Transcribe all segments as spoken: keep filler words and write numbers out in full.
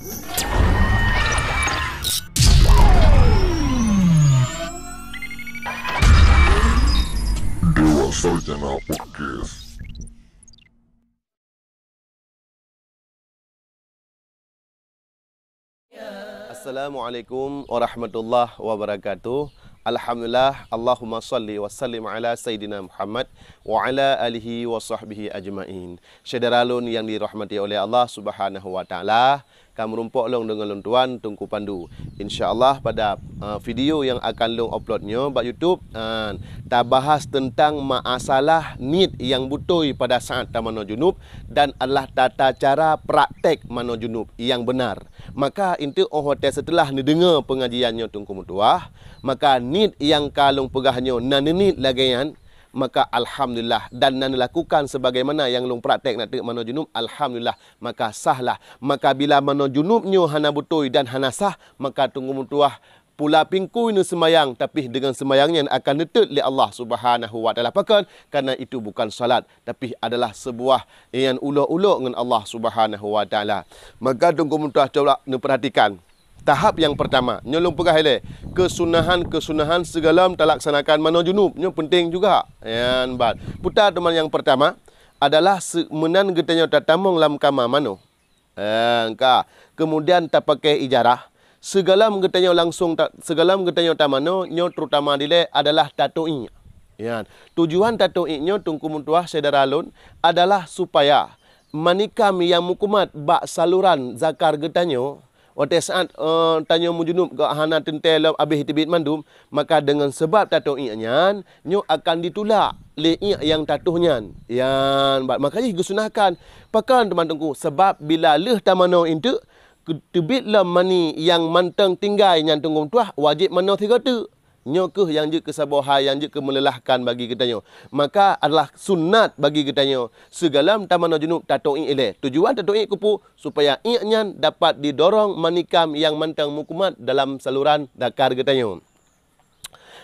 Dewa Sarjana Podcast. Assalamualaikum warahmatullahi wabarakatuh. Alhamdulillah, Allahumma salli wa sallim ala Sayyidina Muhammad wa ala alihi wa sahbihi ajma'in. Syedara lôn nyang dirahmati oleh Allah Subhanahu wa Taala, ka meurumpok lôn deungon lôn tuan Teungku Pandu. Insya Allah pada, uh, video nyang akan lôn upload nyoe bak YouTube, uh, tabahas teuntang masalah niet nyang beutôi pada saat tamanoe junub dan adalah tata cara praktek manoe junub nyang beunar. Maka eunteuk óh watée seuteulah neudeungoe peungajian nyoe Teungku meutuah, maka niet nyang ka lôn peugah nyoe na neuniet lagée nyan, maka alhamdulillah, dan na neulakukan sebagaimana nyang lôn praktek na teuk manoe junub, alhamdulillah, maka sahlah. Maka bila manoe junub nyoe hana beutôi dan hana sah, maka Teungku meutuah pula pingkui neuseumayang, tapi deungon seumayang nyan akan neuteut lé Allah Subhanahu wa Taala. Pakon? Karena itu bukan salat, tapi adalah sebuah nyang ulok-ulok ngon Allah Subhanahu wa Taala. Maka Teungku meutuah coba neupeurhatikan tahap nyang peurtama. Nyoe lôn peugah ilée, keusunahan-keusunahan sigohlom talaksanakan manoe junub. Nyoe peunteng juga. Nyan ban. Peue teuma nyang peurtama adalah se-, meunan geutanyoe tatamong lam kama manoe. Eh, ka. Kemudian tapakai ijarah. Sigohlom geutanyoe langsong ta-, sigohlom geutanyoe tamanoe, nyoe terutama dilée adalah tatoe iék. Nyan. Tujuan tatoe iék nyoe Teungku meutuah syedara lôn adalah supaya manikam nyang meukumat bak saluran zakar geutanyoe, watée saat, eh, tanyoe meujunub geuh hana teuntée lom abéh teubiet mandum, maka deungon sabab tatoe iék nyan, nyoe akan ditulak lé iék nyang tatoh nyan. Nyan, ba-, maka jih geusunahkan. Pakon teuma Teungku? Sabab bila lheueh tamanoe eunteuk, keu-, teubiet lom mani nyang mantong tinggai nyan Teungku meutuah, wajéb manoe sigoe teuk. Nyoe kheueh nyang jeuet keu saboh hai nyang jeuet keu meuleulahkan bagi geutanyoe. Maka adalah sunat bagi geutanyoe sigohlom tamanoe junub tatoe iék ilée. Tujuan tatoe iék keupeue? Supaya iék nyan dapat didorong manikam nyang mantong meukumat dalam saluran zakar geutanyoe.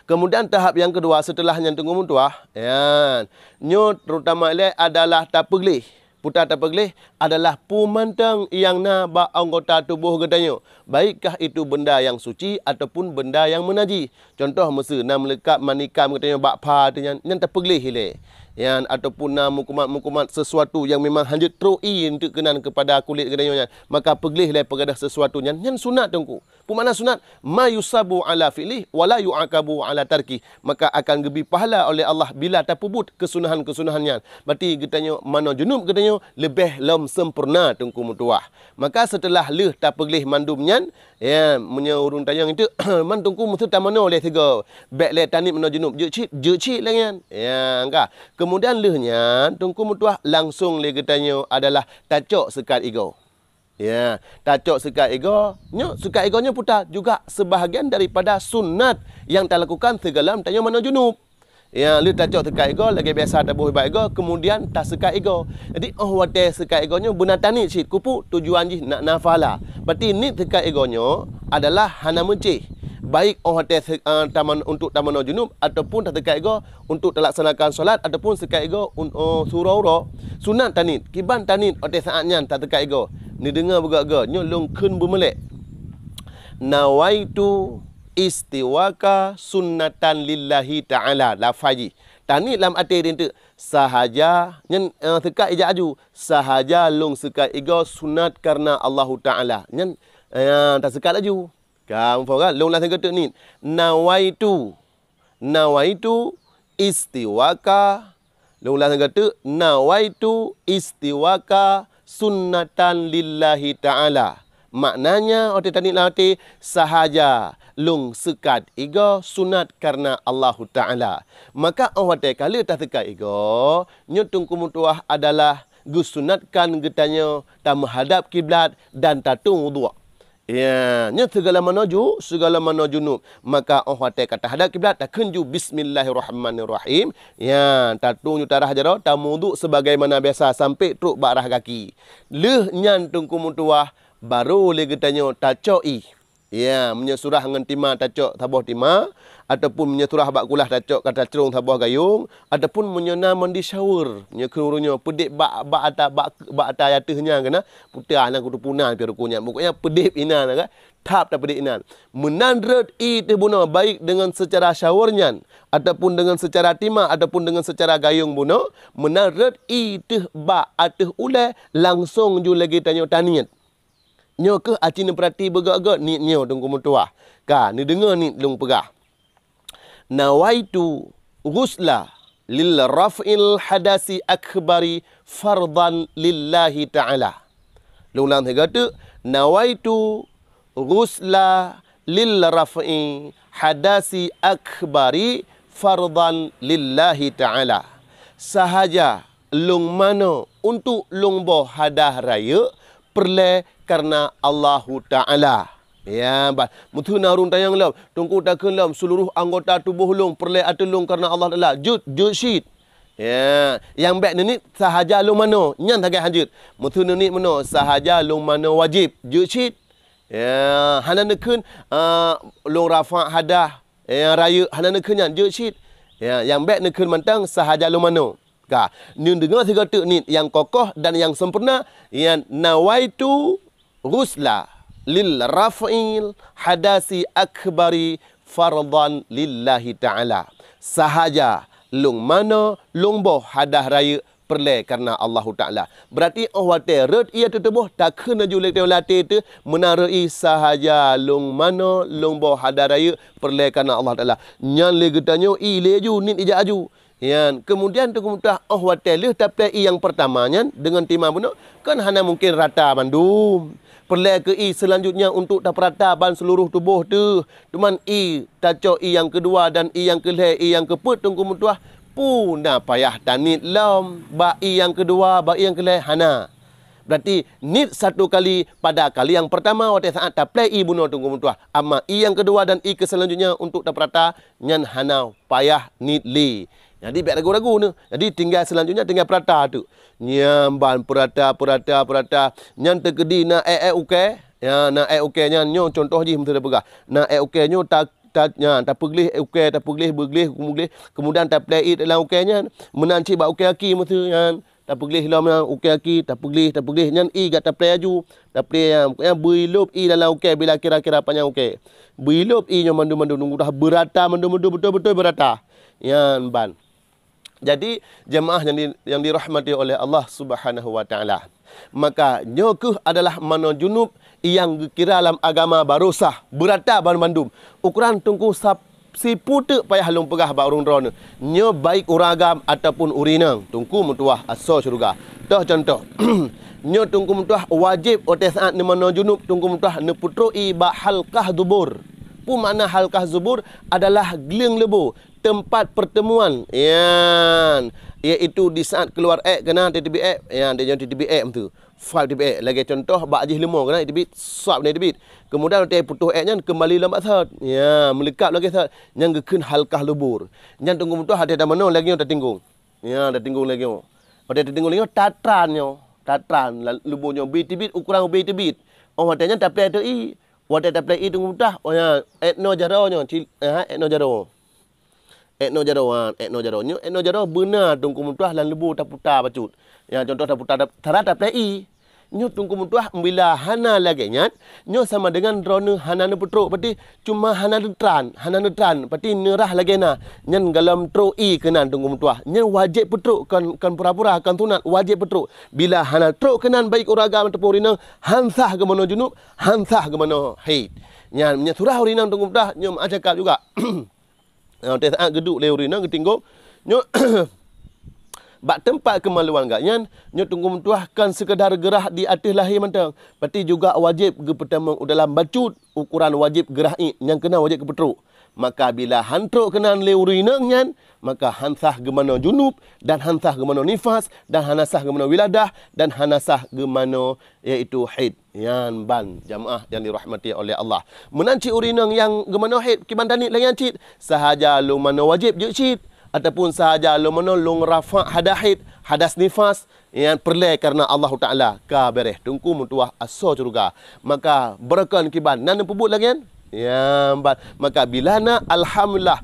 Kemudian tahap nyang keudua seuteulah nyan Teungku meutuah, nyan, nyoe terutama ilée adalah tapeugleh. Peue teuma tapeugleh adalah peue mantong nyang na bak anggota tuboh geutanyoe, baik kah itu benda nyang suci ataupun benda nyang meunajih. Contoh, meuseu na meuleukat manikam geutanyoe bak pha teuh nyan, nyan tapeugleh ilée. Nyan, ataupun na meukumat-meukumat sesuatu nyang memang hanjeuet trok ié eunteuk keunan keupada kulét geutanyoe nyan, maka peugleh ilée peugadôh sesuatu nyan, nyan sunat Teungku. Peue makna sunat? Ma yusabu ala fi'lih wa la yu'aqabu ala tarkih. Maka akan geubri pahala oleh Allah bila tapeubuet keusunahan-keusunahan nyan. Berarti geutanyoe manoe junub geutanyoe leubeh lom sempurna Teungku meutuah. Maka seuteulah lheueh tapeugleh mandum nyan, ya, meunyoe ureuëng tanyong itu, man Teungku meuseu tamanoe lé sigoe. Bék lé taniet manoe junub, jeuet cit, jeuet cit lagée nyan. Ya, ka. Kemudian lheueh nyan Teungku meutuah langsong lé geutanyoe adalah tacok seukat igoe. Ya, tacok seukat igoe, nyoe seukat igoe nyoe peue teuma juga sebahagian daripada sunat nyang talakukan sigohlom tanyoe manoe junub. Ya, lheueh tacok seukat igoe, lagée biasa taboh bak igoe, kemudian taseukat igoe. Jadi, óh watée seukat igoe nyoe beuna taniet cit, keupeue? Tujuan jih nak na pahala. Berarti niet seukat igoe nyoe adalah hana meucéh. Baik óh watée se-, eh, taman-, untuk tamanoe junub ataupun taseukat igoe untuk talaksanakan salat ataupun seukat igoe un-, eh, siuroe-uroe. Sunat taniet, kiban taniet watée saat nyan taseukat igoe. Neudeungoe beugöt-göt, nyoe lôn kheun beumeulek. Nawaitu istiwaka sunnatan lillahi ta'ala. Lafai jih. Taniet lam até di eunteuk, sahaja, nyan, eh, seukat ijak aju. Sahaja lôn seukat igoe sunat kareuna Allahu Ta'ala. Nyan, eh, taseukat laju. Ka muphom kan? Lôn lam sigoe teuk niet. Nawaitu. Nawaitu istiwaka. Lôn ulang sigoe teuk. Nawaitu istiwaka sunnatan lillahi ta'ala. Maknanya, watée taniet lam até, sahaja lôn seukat igoe sunat kareuna Allahu Ta'ala. Maka óh watée ka lheueh taseukat igoe, nyoe Teungku meutuah adalah geusunatkan geutanyoe tameuhadab kiblat dan tatong uduk. Ya, nyoe sigohlom manoe ju-, sigohlom manoe junub. Maka óh watée ka tahadab kiblat, takheun ju bismillahirrahmanirrahim. Ya, tatong ju tarah jaroe, tameuuduk sebagaimana biasa sampai trok bak rah gaki. Lheueh nyan Teungku meutuah, barô lé geutanyoe tacok ié. Ya, meunyoe surah ngon tima tacok saboh tima, ataupun meunyoe surah bak kulah tacok ka tacrông saboh gayông, ataupun meunyoe na mandi shower, meunyoe kheun ureuëng nyoe peudép bak, bak ata, bak, bak ata ateueh nyan keunan, puta na kutu punan pi rukun nyan, pokoknya peudép inan kan, thap tapeudép inan. Meunan rot ie teuh bunoe, baik dengan secara shower nyan, ataupun dengan secara timah, ataupun dengan secara gayông bunoe, meunan rot ie teuh bak ateueh ulée, langsong ju lagée tanyoe taniet. Nyoe kheueh aci neupeurati beugét-gét niet nyoe teungku meutuah. Ka, neudeungoe niet lôn peugah. Nawaitu ghusla lil raf'il hadasi akbari fardhan lillahi ta'ala. Lôn ulang sigoe teuk, nawaitu ghusla lil raf'i hadasi akbari fardhan lillahi ta'ala. Sahaja lôn manoe untuk lôn boh hadah rayeuk peureulée kareuna Allahu Ta'ala. Ya, bah, meuteuna ureuëng tanyong lom, teungku takheun lom seluruh anggota tuboh lôn peureulée ateueh lôn kareuna Allah Ta'ala. Jeuet, jeuet cit. Ya, nyang bék neuniet sahaja lôn manoe, nyan sagai hanjeuet. Meuteuna neuniet meunoe, sahaja lôn manoe wajéb, jeuet cit. Ya, hana neukheun, ah, lôn rafa' hadah, ya, rayeuk, hana neukheun nyan, jeuet cit. Ya, nyang bék neukheun mantong sahaja lôn manoe. Ka, neudeungoe sigoe teuk niet nyang kokoh dan nyang sempurna, ya, nawaitu ghusla lil raf'il hadasi akbari fardhan lillahi ta'ala. Sahaja lôn manoe lôn boh hadah rayeuk peureulée kareuna Allahu Ta'ala. Beurati óh watée rot ie teutuboh, takheun laju lé latée teuh, meunan rot ie sahaja lôn manoe lôn boh hadah rayeuk peureulée kareuna Allah Ta'ala. Nyan lé geutanyoe ie lé ju niet ijak aju. Nyan, keumudian teungku meutuah óh watée lheueh taplée ie nyang peurtama nyan deungon timah bunoe, kan hana mungken rata bandum. Peureulée keu ie seulanjutnya untuk tapeurata ban seuluruh tuboh teuh. Teuma ie tacok ie nyang keudua dan ie nyang keulhée, ie nyang keupeuet teungku meutuah, peue na payah taniet lom bak ie nyang keudua, bak ie nyang keulhée? Hana. Beurati niet satu kali pada kali nyang peurtama watée saát taplée ie bunoe teungku meutuah. Ama ie nyang keudua dan ie keuseulanjutnya untuk tapeurata, nyan hana payah niet lé. Jadi bék ragu-ragu neuh. Jadi tinggai seulanjutnya tinggai peurata teuk. Nyan ban peurata, peurata, peurata. Nyan teukeudi na ék-ék ukée. Ya, na ék ukée nyan nyoe contoh jih meuteuna peugah. Na ék ukée nyoe ta, ta, nyan tapeugleh ukée, tapeugleh, beugleh, beugleh. Keumudian taplée ie lam ukée nyan. Meunan cit bak ukée aki meuteuna nyan. Tapeugleh lom nyan ukée aki, tapeugleh, tapeugleh. Nyan ie gak taplée aju. Taplée nyan, pokoknya beuilop ie dalam ukée bila kira-kira panyang ukée. Beuilop ie nyoe mandum-mandum nunggu dah beurata mandum-mandum beutôi-beutôi beurata. Nyan ban. Jadi, jemaah yang di, yang dirahmati oleh Allah Subhanahu wa Taala. Maka nyoe kheueh adalah manoe junub nyang geukira lam agama barô sah, beurata banmandum. Ukoran teungku sab, sipu teuk payah lôn peugah bak ureuëng droeneuh. Nyoe baik ureuëng agam ataupun ureuëng inong, teungku meutuah asoe syeuruga. Toh contoh, nyoe teungku meutuah wajéb watée saát neumanoe junub teungku meutuah neupeutrok ie bak halkah dubur. Peue makna halkah dubur? Adalah gleueng leubo, teumpat peurteumuan, yan, yaitu di saát keuluar ék keunan titeubiet ék, yan, di nyoe titeubiet ék meutu. Five titeubiet ék, lagée contoh bak jih leumo keunan titeubiet, sab titeubiet. Keumudian watée putôh ék nyan keumbali lom bak thot. Ya, meuleukab lagée thot. Nyan geukheun halkah lubur. Nyan teungku meutuah watée tamanoe lagée nyoe tatinggong. Ya, tatinggong lagée nyoe. Watée tatinggong lagée nyoe, tatran nyoe. Tatran, la, lubur nyoe bi teubiet, ukoran bi teubiet. Oh, watée nyan taplée teuk ie. Watée taplée ie teungku meutuah, oh ya, ék noe jaroe nyoe, cil, eh, ék noe jaroe. Ék noe jaroe, ha, ék noe jaroe. Nyoe ék noe jaroe beuna teungku meutuah lam lubur taputa bacut. Ya, contoh taputa, tap, tara taplée ie. Nyoe teungku meutuah bila hana lagée nyan, nyoe sama dengan droeneuh hana neupeutrok, berarti cuma hana neutran, hana neutran, berarti neurah lagée na. Nyan golom trok ie keunan teungku meutuah. Nyan wajéb peutrok, kon, kon pura-pura, kon sunat, wajéb peutrok. Bila hana trok keunan baik ureuëng agam ataupun ureuëng inong, han sah geumanoe junub, han sah geumanoe haid. Nyan, meunyoe surah ureuëng inong teungku meutuah, nyoe meuah cakap juga. Watée saát geuduek lé ureuëng inong geutinggong, nyoe bak teumpat keumaluan gobnyan, nyoe teungku meutuah kon seukeudar geurah di ateueh lahé mantong, berarti juga wajéb geupeutamong u dalam bacut, ukoran wajéb geurah ie nyang keunan wajéb geupeutrok. Maka bila han trok keunan lé ureuëng inong nyan, maka han sah geumanoe junub, dan han sah geumanoe nifas, dan hana sah geumanoe wiladah, dan hana sah geumanoe, yaitu haid. Nyan ban jamaah nyang dirahmati oleh Allah. Meunan cit ureuëng inong nyang geumanoe haid kiban taniet lagée nyan cit, sahaja lôn manoe wajéb jeuet cit, ataupun sahaja lôn manoe lôn rafa' hadas haid, hadas nifas, nyang peureulée kareuna Allahu Taala, ka béréh teungku meutuah asoe syeuruga. Maka beureukan kiban na neupeubuet lagée nyan? Ya, ban. Maka bila na alhamdulillah,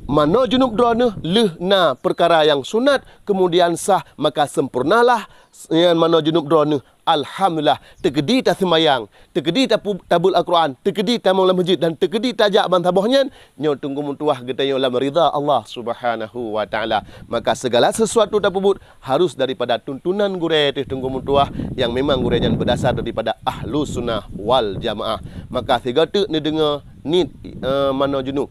manoe junub droeneuh lheueh na peukara nyang sunat, kemudian sah, maka sempurnalah nyan manoe junub droeneuh. Alhamdulillah, teukeudi taseumayang, teukeudi tapu-, tabuet Al-Quran, teukeudi tamong lam masjid dan teukeudi tajak ban saboh nyan, nyoe teungku meutuah geutanyoe lam ridha Allah Subhanahu wa Taala. Maka segala sesuatu tapeubuet harus daripada tuntunan gurée teuh teungku meutuah nyang memang gurée nyan berdasar daripada ahlu sunnah wal jamaah. Maka sigoe teuk neudeungoe niet, eh, manoe junub.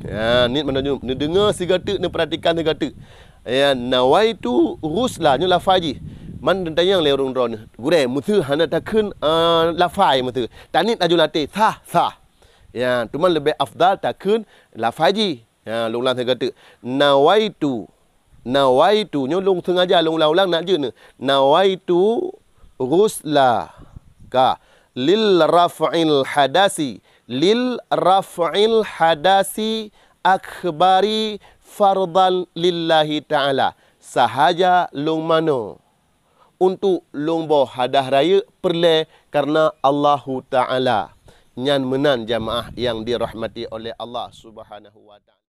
Ya, niet manoe junub. Neudeungoe sigoe teuk, neupeuratikan sigoe teuk. Ya, nawaitu ghusla, nyoe lafai jih. Man tanyong lé ureuëng droeneuh. Gurée, meuseu hana takheun, eh, lafai meuseu. Taniet laju lam até, sah, sah. Ya, teuma leubeh afdal takheun lafai jih. Ya, lôn ulang sigoe teuk. Nawaitu. Nawaitu. Nyoe lôn sengaja lôn ulang-ulang nak jeuet neuh. Nawaitu ghusla ka lil raf'il hadasi. Lil raf'il hadasi akbari fardhan lillahi ta'ala. Sahaja lôn manoe untuk lôn boh hadah rayeuk peureulée kareuna Allahu Ta'ala. Nyan meunan jamaah nyang dirahmati oleh Allah Subhanahu wa Ta'ala.